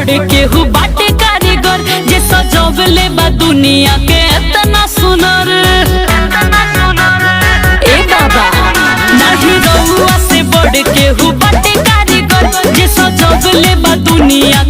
बड़ केहू बाटे कारीगर जे सजवले बा दुनिया के एतना सुनर। ए बाबा, नाही रउआ से बड़ केहू बाटे कारीगर जे सजवले बा दुनिया